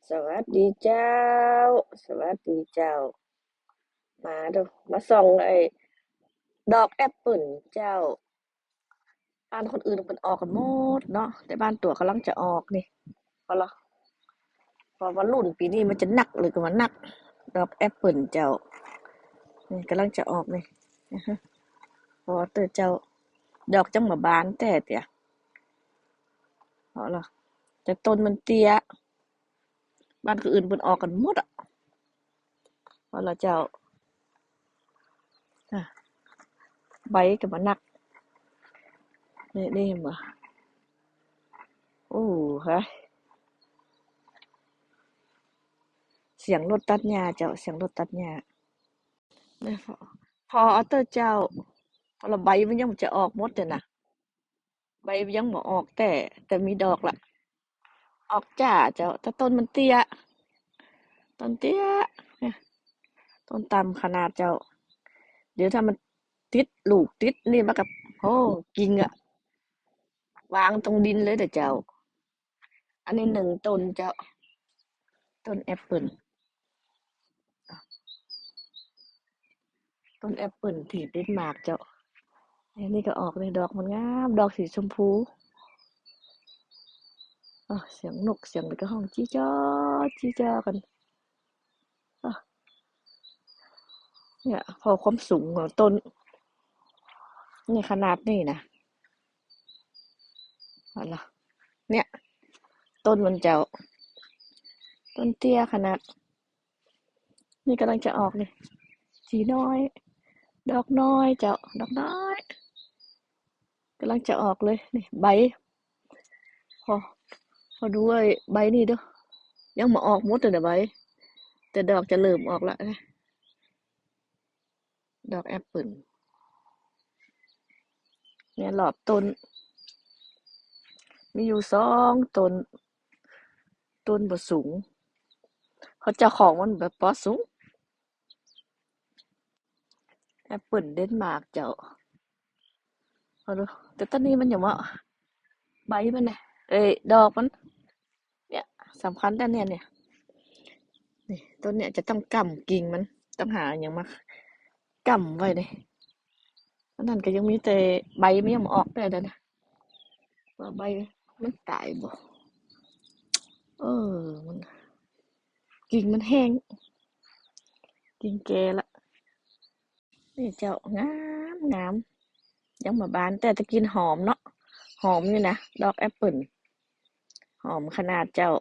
ສະຫວັດດີເຈົ້າ, ສະຫວັດດີເຈົ້າ. ມາເດີ້ ມາສ່ອງໄອ້ດອກແອັບເປິນເຈົ້າ. ບ້ານຄົນອື່ນເພິ່ນອອກກັນໝົດເນາະ, ແຕ່ບ້ານຕົວກຳລັງຈະອອກນີ້. ເພາະລະ ເພາະວ່າລຸ້ນປີນີ້ມັນຈະໜັກ ເລີຍກໍມາໜັກ. ດອກແອັບເປິນເຈົ້າ ນີ້ກຳລັງຈະອອກນີ້. ພໍເຕີເຈົ້າ ດອກຈັ່ງມາບານແຕ່ເຕຍ. ເພາະລະ ແຕ່ຕົ້ນມັນເຕ້ຍ. ບ້ານຄົນອື່ນເພິ່ນອອກກັນໝົດອະ. ວ່າລະເຈົ້າ ອາ ໃບກໍມາໜັກ. ນີ້ ນີ້ເຫັນບໍ່? ໂອ້ ຮະ ສຽງລົດຕັດຫຍ້າເຈົ້າ, ສຽງລົດຕັດຫຍ້າ. ພໍ ພໍເຕີເຈົ້າ ເພາະລະໃບມັນຍັງຈະອອກໝົດເດນະ. ໃບຍັງບໍ່ອອກ ແຕ່ ແຕ່ມີດອກລະ ອອກຈ້າເຈົ້າ. ແຕ່ຕົ້ນມັນເຕ້ຍ, ຕົ້ນເຕ້ຍ ຕົ້ນຕ່ຳຂະໜາດເຈົ້າ. ດຽວຖ້າມັນຕິດລູກຕິດນີ້ ມັນກໍ ໂອ້ ກິ່ງອະ ວາງຕົງດິນເລີຍເດີ້ເຈົ້າ. ອັນນີ້ໜຶ່ງຕົ້ນເຈົ້າ, ຕົ້ນແອັບເປິນ, ຕົ້ນແອັບເປິນທີ່ເດນມາກເຈົ້າ. ອັນນີ້ກໍອອກເດ ດອກມັນງາມ, ດອກສີຊົມພູ. ໂອ້ ສຽງນົກສຽງນີ້ກໍຮ້ອງຈີ້ຈໍ້ ຈີ້ຈໍ້ກັນ. ເອີ ເນຍ ພໍຄວາມສູງຂອງຕົ້ນ ນີ້ຂະໜາດນີ້ນະ ເຫັນລະ ເນຍ ຕົ້ນມັນເຈົ້າ ຕົ້ນເຕ້ຍຂະໜາດ. ນີ້ກຳລັງຈະອອກນີ້ ສີນ້ອຍ ດອກນ້ອຍເຈົ້າ ດອກນ້ອຍ. ກຳລັງຈະອອກເລີຍນີ້ ໃບ. ພໍ ພໍດູໄອ້ໃບນີ້ເດີ້ ຍັງບໍ່ອອກໝົດເດີ້ໃບ, ແຕ່ດອກຈະເລີ່ມອອກລະ. ດອກແອັບເປິນ ແມ່ນລອບຕົ້ນ ມີຢູ່ສອງຕົ້ນ, ຕົ້ນບໍ່ສູງ ເພາະເຈົ້າຂອງມັນແບບບໍ່ສູງ. ແອັບເປິນເດນມາກເຈົ້າ ເອົາດູ ແຕ່ຕອນນີ້ມັນຍັງບໍ່ ໃບມັນນະ ເອີຍ ດອກມັນ ເນຍ ສຳຄັນແຕ່ເນຍ ເນຍ ນີ້ ຕົ້ນເນຍຈະຕ້ອງກຳກິ່ງມັນ ຕ້ອງຫາຫຍັງມາກຳໄວ້ເດ້. ອັນນັ້ນກໍຍັງມີແຕ່ໃບ ມັນຍັງບໍ່ອອກແຕ່ນັ້ນນະ ວ່າໃບມັນຕາຍບໍ່. ເອີ ມັນ ກິ່ງມັນແຫ້ງ ກິ່ງແກ່ລະ. ນີ້ເຈົ້າ ງາມໆ ຍັງມາບານ ແຕ່ຕະກີ້ຫອມເນາະ ຫອມຢູ່ນະ ດອກແອັບເປິນ ຫອມຂະໜາດເຈົ້າ.